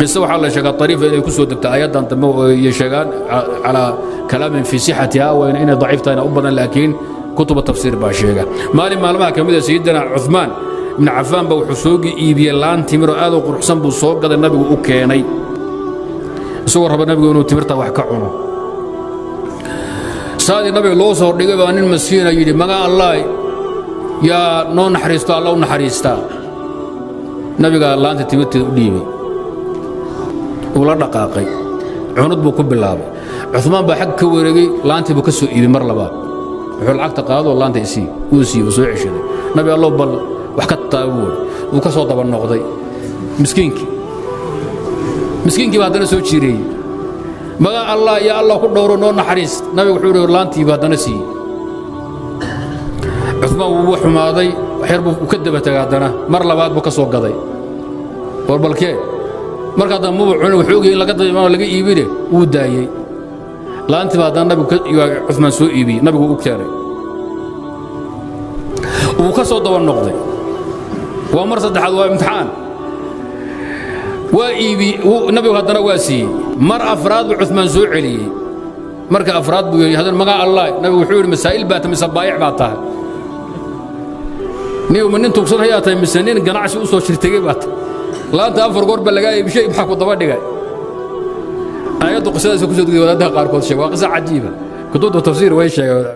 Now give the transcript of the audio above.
Qiso waxaa la sheegaa ariifa inay ku soo degta aayaddan dambe iyo sheegaan calaa kalaamin fii sixatiha, waa inay daciif tahayna u badan, laakiin kutuba tafsiir baa sheega. Maalin maalmaha ka mid a, Sayidina Cuثmaan Ibn Cafaan ba wuxuu soo iibiyey laan timiroo aad u quruxsan buu soo gaday. Nabigu u keenay isagoo raba nabigu inuu timirta wax ka cuno. Saadii nabiga loo soo dhigay baa nin maskiina yidhi: "Maga Allah, yaa noo naxariisto, Alla u naxariistaa." Nabigaa laanta timirteeda u dhiibay, uu la dhaqaaqay, cunud buu ku bilaabay. Cumaan baa xag ka wareegay, laantii buu ka soo iibay mar labaad. Wuxuu lacagta qaadoo laanta isii. Wuu siiyey, uu soo ceshaday. "Nabi Allow, bal wax ka taaba," buu wuu ka soo daba noqday miskiinkii. Miskiinkii baa haddana soo jiireeyey: "Maga Allah, yaa Allah ku dhowro, noo naxariist." Nabigu wuxuu ihi, laantiiba haddana siiyey. Cumaan wuu xumaaday, waxyar buu ka daba tegay, haddana mar labaad buu ka soo gaday. War balkee marka haddana mubu cunin, wuxuu ogayay in laga daba imaano laga iibine, wuu daayey. Laantii baa haddana nabigu Cumaan soo iibiyey, nabigu u keenay, wuu ka soo daba noqday. Waa mar saddexaad, waa imtixaan. Waa iibi, nabigu haddana waa siiyey. Mar afraad buu Cumaan soo celiyey. Marka afraad buu yidhi haddana: "Magaa Allah." Nabigu wuxuu yidhi: "Masaa'il baa tahay mise baayic baa tahay? Niba nin tugsan hayaa tahay mise nin ganacsi u soo shirtegey baa tahay? Laanta afar goor baa lagaa iibshay, maxaa ku daba dhigay?" Aayaddu qisadaas ku soo degay, wadaadaha qaarkood sheeg. Waa qisa cajiiba, kutubta tafsiir way sheegeen.